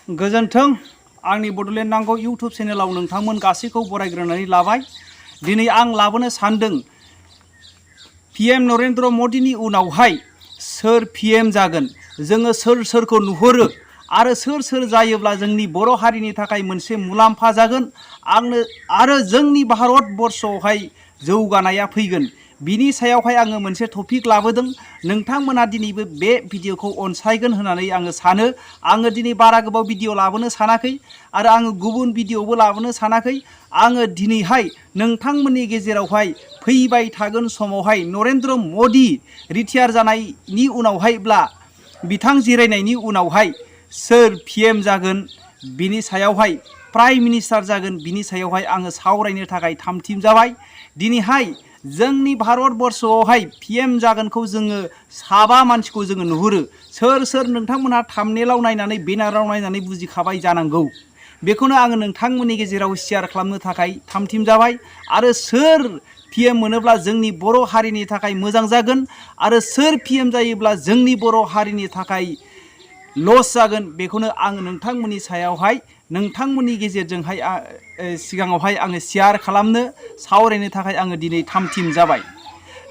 गोजोन्थों आंनि बड'लेण्ड नांगौ इउट्यूब चेनेलाव नोंथांमोन गासैखौ बरायग्रोनानै लाबाय। दिनै आं लाबोनो सानदों PM नरेंद्र मदिनि उनावहाय सोर PM जागोन, जोङो सोर सोरखौ नुहुरो आरो सोर जायोब्ला जोंनि बर' हारिनि थाखाय मोनसे मुलाम्फा जागोन आरो जोंनि भारतबर्षआवहाय जौगानाया फैगोन। बिनि सायावहाय आङो मोनसे टपिक लाबोदों। नोंथांमोना दिनैबो बे भिडिअखौ अनसायगोन होननानै आङो सानो। आङो दिनै बारा गोबाव भिडिअ लाबोनो सानाखै आरो आङो गुबुन भिडिअबो लाबोनो सानाखै। आङो दिनैहाय नोंथांमोननि गेजेरावहाय फैबाय थागोन समावहाय नरेंद्र मदि रिटायार जानायनि उनावहायब्ला बिथां जिरायनायनि उनावहाय सोर PM जागोन, बिनि सायावहाय प्राइम मिनिस्टार जागोन, बिनि सायावहाय आङो सावरायनो थाखाय थामथिम जाबाय। दिनैहाय जोंनि भारतबर्षआवहाय PM जागोनखौ जोङो साबा मानसिखौ जोङो नुहुरो। सोर नोंथांमोनहा थाम्बनेलाव नायनानै बेनाराव नायनानै बुजिखाबाय जानांगौ। बेखौनो आङो नोंथांमोननि गेजेराव शेयार खालामनो थाखाय थामथिम जाबाय। आरो सोर PM मोनोब्ला जोंनि बर' हारिनि थाखाय मोजां जागोन आरो सोर PM जायोब्ला जोंनि बर' हारिनि थाखाय लस जागोन, बेखौनो आं नोंथांमोननि सायावहाय नोंथांमोननि गेजेरजोंहाय सिगाङावहाय आङो शेयार खालामनो सावरायनो थाखाय आङो दिनै थामथिम जाबाय।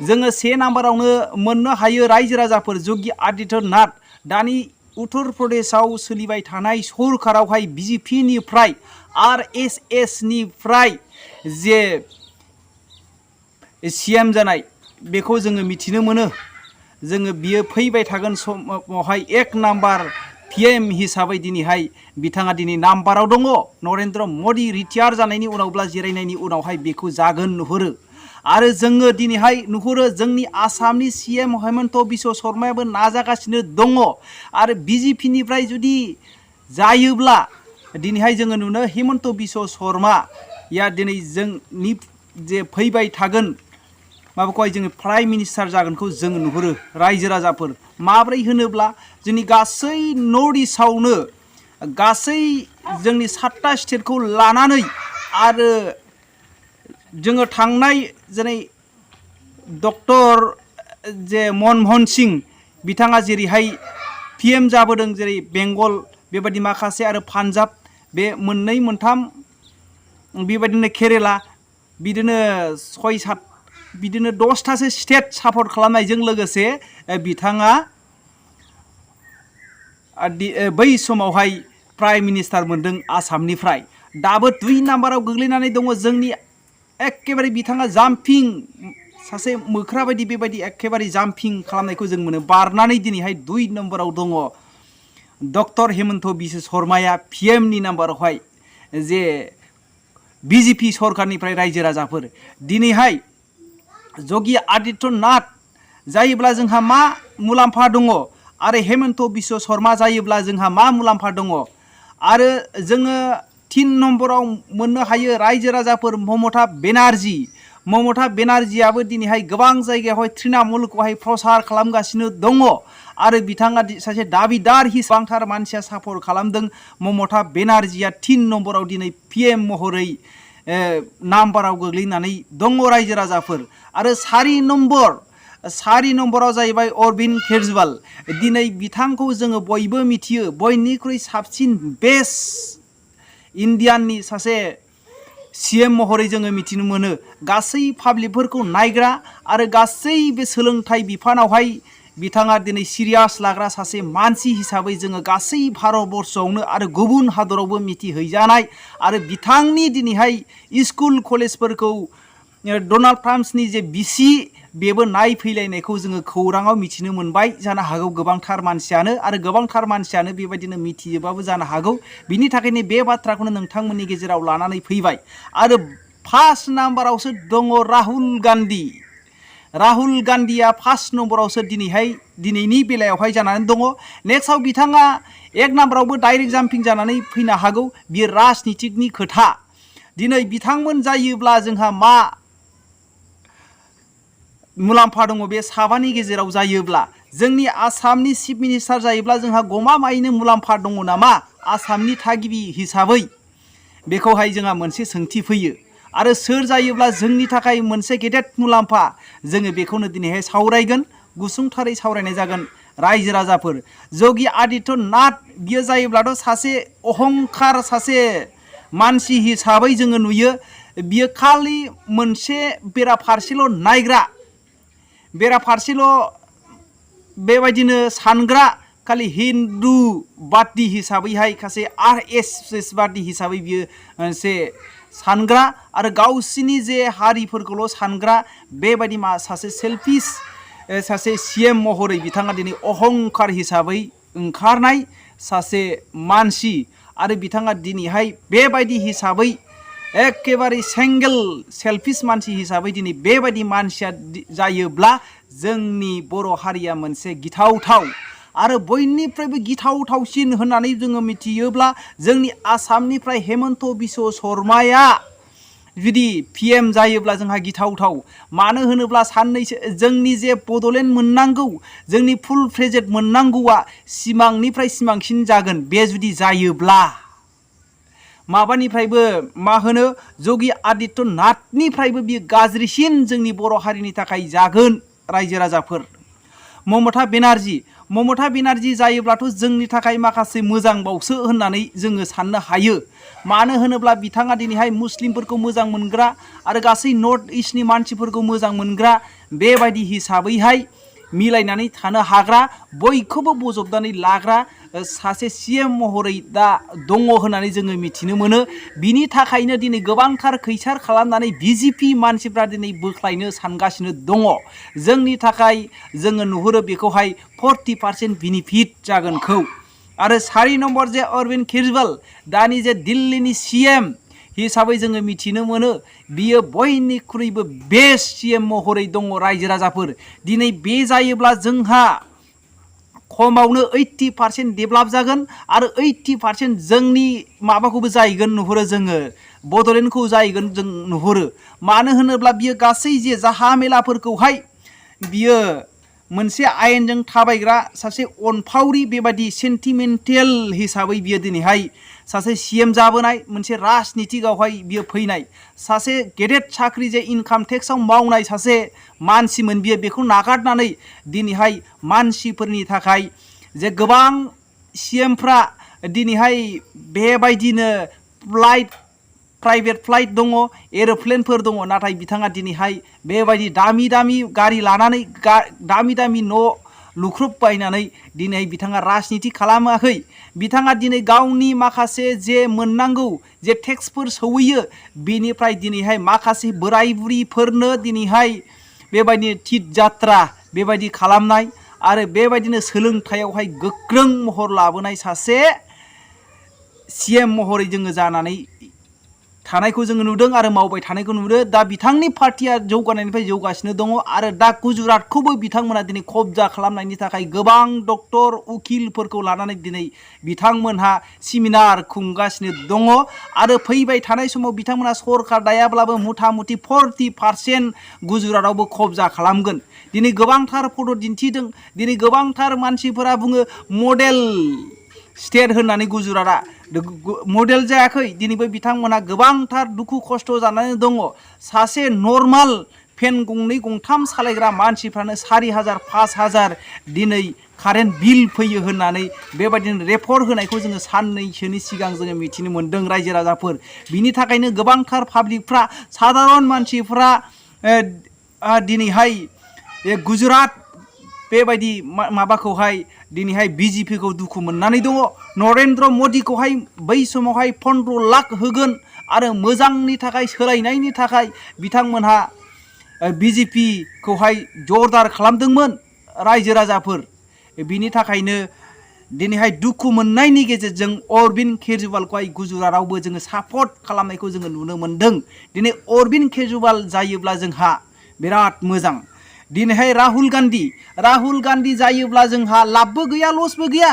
जोङो से नाम्बारावनो मोननो हायो रायजो राजाफोर योगी आदित्यनाथ। दानि उत्तर प्रदेशआव सोलिबाय थानाय सरकारावहाय BJP-निफ्राय RSS-निफ्राय जे CM जानाय बेखौ जोङो मिथिनो मोनो। जोङो बियो फैबाय थागोन समावहाय 1 नाम्बार PM हिसाबै दिनैहाय बिथाङा दिनै नाम्बाराव दङ। नरेंद्र मदि रिटायार जानायनि उनावब्ला जिरायनायनि उनावहाय बेखौ जागोन नुहुरो। आरो जोङो दिनैहाय नुहुरो जोंनि आसामनि CM हेमन्त बिश्व शर्मायाबो नाजागासिनो दङ। आरो BJP-निफ्राय जुदि जायोब्ला दिनैहाय जोङो नुनो हेमन्त बिश्व शर्माया दिनै जोंनि जे फैबाय थागोन माबाखौहाय जोङो प्राइम मिनिस्टार जागोनखौ जों नुहुरो। रायजो राजाफोर माब्रै होनोब्ला जोंनि गासै नर्थ इस्टआवनो गासै जोंनि 7टा स्टेटखौ लानानै आरो जोङो थांनाय जेरै डक्टर जे मनमोहन सिं बिथाङा जेरैहाय PM जाबोदों, जेरै बेंगल बेबायदि माखासे आरो पान्जाब बे मोननै मोनथाम बेबायदिनो केरेला बिदिनो 6-7 बिदिनो 10टासो स्टेट सापर्ट खालामनायजों लोगोसे बिथाङा बै समावहाय प्राइम मिनिस्टार मोनदों आसामनिफ्राय। दाबो 2 नाम्बाराव गोग्लैनानै दङ जोंनि एखेबारे बिथाङा जाम्पिं सासे मोख्रा बायदि बेबायदि एखेबारे जाम्पिं खालामनायखौ जों मोनो। बारनानै दिनैहाय 2 नाम्बाराव दङ डक्टर हेमन्त बिश्व शर्माया PM-नि नाम्बारावहाय जे BJP सरकारनिफ्राय रायजो राजाफोर। दिनैहाय योगी आदित्यनाथ जायोब्ला जोंहा मा मुलाम्फा दङ आरो हेमन्त बिश्व शर्मा जायोब्ला जोंहा मा मुलाम्फा दङ। आरो जोङो 3 नम्बराव मोननो हायो रायजो राजाफोर ममता बेनार्जी। ममता बेनार्जीयाबो दिनैहाय गोबां जायगायावहाय तृणमूलखौहाय प्रसार खालामगासिनो दङ आरो बिथाङा सासे दाबिदार हिसाबैथार मानसिया सापर्ट खालामदों। ममता बेनार्जीया 3 नम्बराव दिनै PM महरै नाम्बाराव गोग्लैनानै दङ रायजो राजाफोर। आरो 4 नम्बराव जाहैबाय अरविंद केजरीवाल। दिनै बिथांखौ जोङो बयबो मिथियो, बयनिख्रुइ साबसिन बेस्ट इन्डियाननि सासे CM महरै जोङो मिथिनो मोनो। गासै पाब्लिकफोरखौ नायग्रा आरो गासै बे सोलोंथाइ बिफानावहाय बिथाङा दिनै सिरियास लाग्रा सासे मानसि हिसाबै जोङो गासै भारतबर्षआवनो आरो गुबुन हादरावबो मिथिहैजानाय। आरो बिथांनि दिनैहाय स्कुल कलेजफोरखौ डनाल्ड ट्राम्पनि जे बिसि बेबो नायफैलायनायखौ जोङो खौराङाव मिथिनो मोनबाय जानो हागौ गोबांथार मानसियानो, आरो गोबांथार मानसियानो बेबायदिनो मिथियोबाबो जानो हागौ। बिनि थाखायनो बे बाथ्राखौनो नोंथांमोननि गेजेराव लानानै फैबाय। आरो 1 नाम्बारावसो दङ राहुल गान्धी। राहुल गान्धीया 1 नम्बरावसो दिनैनि बेलायावहाय जानानै दङ। नेक्स्टआव बिथाङा 1 नाम्बारावबो डाइरेक्ट जाम्पिं जानानै फैनो हागौ। बियो राजनितिकनि खोथा। दिनै बिथांमोन जायोब्ला जोंहा मा मुलाम्फा दङ बे साबानि गेजेराव जायोब्ला। जोंनि आसामनि चिफ मिनिस्टार जायोब्ला जोंहा गमामायैनो मुलाम्फा दङ नामा आसामनि थागिबि हिसाबै, बेखौहाय जोंहा मोनसे सोंथि फैयो। आरो सोर जायोब्ला जोंनि थाखाय मोनसे गेदेर मुलाम्फा, जोङो बेखौनो दिनैहाय सावरायगोन, गुसुंथारै सावरायनाय जागोन। रायजो राजाफोर योगी आदित्यनाथ बियो जायोब्लाथ' सासे अहंखार सासे मानसि हिसाबै जोङो नुयो बियो खालि मोनसे बेराफारसेल' नायग्रा बेराफारसेल' बेबायदिनो सानग्रा खालि हिन्दु बादि हिसाबैहाय सासे RSS बादि हिसाबै बियो मोनसे सानग्रा आरो गावसिनि जे हारिफोरखौल' सानग्रा बेबायदि सासे सेल्फिश सासे CM महरै बिथाङा दिनै अहंखार हिसाबै ओंखारनाय सासे मानसि आरो बिथाङा दिनैहाय बेबायदि हिसाबै एखेबारे सिंगल सेल्फिश मानसि हिसाबै दिनै बेबायदि मानसिया जायोब्ला जोंनि बर' हारिया मोनसे गिथावथाव आरो बयनिफ्रायबो गिथावथावसिन होननानै जोङो मिथियोब्ला जोंनि आसामनिफ्राय हेमन्त बिश्व शर्माया जुदि PM जायोब्ला जोंहा गिथावथाव मानो होनोब्ला साननैसो जोंनि जे बड'लेण्ड मोननांगौ जोंनि फुल फ्लेजेड मोननांगौआ सिमांनिफ्राय सिमांसिन जागोन बे जुदि जायोब्ला माबानिफ्रायबो मा होनो योगी आदित्यनाथनिफ्रायबो बियो गाज्रिसिन जोंनि बर' हारिनि थाखाय जागोन रायजो राजाफोर ममता बेनार्जी जायोब्लाथ' जोंनि थाखाय माखासे मोजांबावसो होननानै जोङो साननो हायो मानो होनोब्ला बिथाङा दिनैहाय मुस्लिमफोरखौ मोजां मोनग्रा आरो गासै नर्थ इस्टनि मानसिफोरखौ मोजां मोनग्रा बेबायदि हिसाबैहाय मिलायनानै थानो हाग्रा बयखौबो बजबनानै लाग्रा सासे CM महरै दा दङ होननानै जोङो मिथिनो मोनो बिनि थाखायनो दिनै गोबांथार खैसार खालामनानै BJP मानसिफ्रा दिनै बोख्लायनो सानगासिनो दङ जोंनि थाखाय जोङो नुहुरो बेखौहाय 40% बेनिफिट जागोनखौ आरो 4 नम्बर जे अरविन्द केजरीवाल दानि जे दिल्लीनि CM हिसाबै जोङो मिथिनो मोनो बियो बयनिख्रुइबो बेस्ट CM महरै दङ रायजो राजाफोर दिनै बे जायोब्ला जोंहा खमावनो 80% डेभेलप जागोन आरो 80% जोंनि माबाखौबो जाहैगोन नुहुरो जोङो बड'लेण्डखौ जाहैगोन जों नुहुरो मानो होनोब्ला बियो गासै जे जाहा मेलाफोरखौहाय बियो मोनसे आयेनजों थाबायग्रा सासे अनफावरि बेबायदि सेन्टिमेन्टेल हिसाबै बियो दिनैहाय सासे CM जाबोनाय मोनसे राजनितिकआवहाय बियो फैनाय सासे गेदेर साख्रि जे इनकाम टेक्सआव मावनाय सासे मानसिमोन बियो बेखौ नागारनानै दिनैहाय मानसिफोरनि थाखाय जे गोबां CMफ्रा दिनैहाय बेबायदिनो प्राइभेट फ्लाइट दङ एर'प्लेनफोर दङ नाथाय बिथाङा दिनैहाय बेबायदि दामि गारि लानानै दामि न' लुख्रुबबायनानै दिनै बिथाङा राजनिति खालामाखै बिथाङा दिनै गावनि माखासे जे मोननांगौ जे टेक्सफोर सौहैयो बेनिफ्राय दिनैहाय माखासे बोराय बुरिफोरनो दिनैहाय बेबायदिनो टिट जात्रा बेबायदि खालामनाय आरो बेबायदिनो सोलोंथायावहाय गोख्रों महर लाबोनाय सासे CM महरै जोङो जानानै थानायखौ जोङो नुदों आरो मावबाय थानायखौ नुदों दा बिथांनि पार्टिया जौगानायनिफ्राय जौगासिनो दङ आरो दा गुजरातखौबो बिथांमोना दिनै कब्जा खालामनायनि थाखाय गोबां डक्टर उकिलफोरखौ लानानै दिनै बिथांमोनहा सेमिनार खुंगासिनो दङ आरो फैबाय थानाय समाव बिथांमोना सरकार दायाब्लाबो मुथा मुथि 40% गुजरातआवबो कब्जा खालामगोन दिनै गोबांथार फट' दिन्थिदों दिनै गोबांथार मानसिफोरा बुङो मडेल स्टेट होननानै गुजरातआ मडेल जायाखै दिनैबो बिथांमोना गोबांथार दुखु खस्थ' जानानै दङ सासे नर्माल फेन गंनै गंथाम सालायग्रा मानसिफ्रानो 4000 5000 दिनै कारेन्ट बिल फैयो होननानै बेबायदिनो रेपर्ट होनायखौ जोङो साननैसोनि सिगां जोङो मिथिनो मोन्दों रायजो राजाफोर बिनि थाखायनो गोबांथार पाब्लिकफ्रा साधारन मानसिफ्रा दिनैहाय गुजरात बेबायदि माबाखौहाय दिनैहाय BJPखौ दुखु मोननानै दङ नरेन्द्र मदिखौहाय बै समावहाय 15 लाख होगोन आरो मोजांनि थाखाय सोलायनायनि थाखाय बिथांमोनहा BJPखौहाय जरदार खालामदोंमोन रायजो राजाफोर बिनि थाखायनो दिनैहाय दुखु मोननायनि गेजेरजों अरविन्द केजरीवालखौहाय गुजरातआवबो जोङो सापर्ट खालामनायखौ जोङो नुनो मोन्दों दिनै अरविन्द केजरीवाल जायोब्ला जोंहा बिराद मोजां दिनैहाय राहुल गान्धी जायोब्ला जोंहा लाबबो गैया लसबो गैया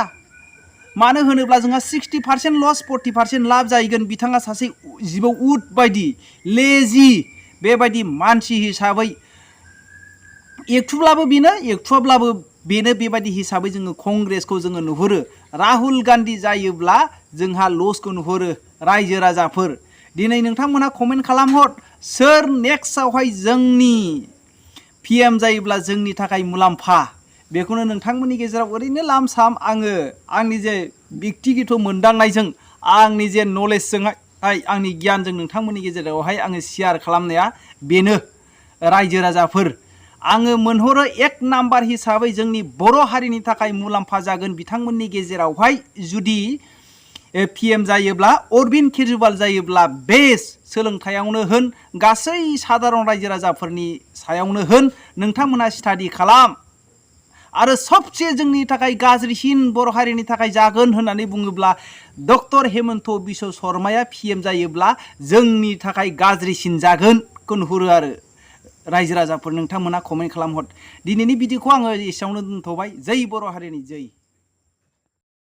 मानो होनोब्ला जोंहा 60% लस 40% लाब जाहैगोन बिथाङा सासे जिबौ उद बायदि लेजि बेबायदि मानसि हिसाबै एकथुब्लाबो बेनो बेबायदि हिसाबै जोङो कंग्रेसखौ जोङो नुहुरो राहुल गान्धी जायोब्ला जोंहा लसखौ नुहुरो रायजो राजाफोर दिनै नोंथांमोनहा कमेन्ट खालामहर सोर नेक्स्टआवहाय जोंनि PM जायोब्ला जोंनि थाखाय मुलाम्फा बेखौनो नोंथांमोननि गेजेराव ओरैनो लाम साम आङो आंनि जे व्यक्तिगत मोनदांनायजों आंनि जे नलेजजोंहाय आंनि गियानजों नोंथांमोननि गेजेरावहाय आङो शेयार खालामनाया बेनो रायजो राजाफोर आङो मोनहरो 1 नाम्बार हिसाबै जोंनि बर' हारिनि थाखाय मुलाम्फा जागोन बिथांमोननि गेजेरावहाय जुदि PM जायोब्ला अरबिन्द केजरिवाल जायोब्ला बेस्ट सोलोंथायावनो होन गासै साधारन रायजो राजाफोरनि सायावनो होन नोंथांमोना स्टाडि खालाम आरो सबसे जोंनि थाखाय गाज्रिसिन बर' हारिनि थाखाय जागोन होननानै बुङोब्ला डक्टर हेमन्त बिश्व शर्माया PM जायोब्ला जोंनि थाखाय गाज्रिसिन जागोनखौ नुहुरो आरो रायजो राजाफोर नोंथांमोना कमेन्ट खालामहर दिनैनि भिडिअखौ आङो एसेयावनो दोनथ'बाय जै बर' हारिनि जै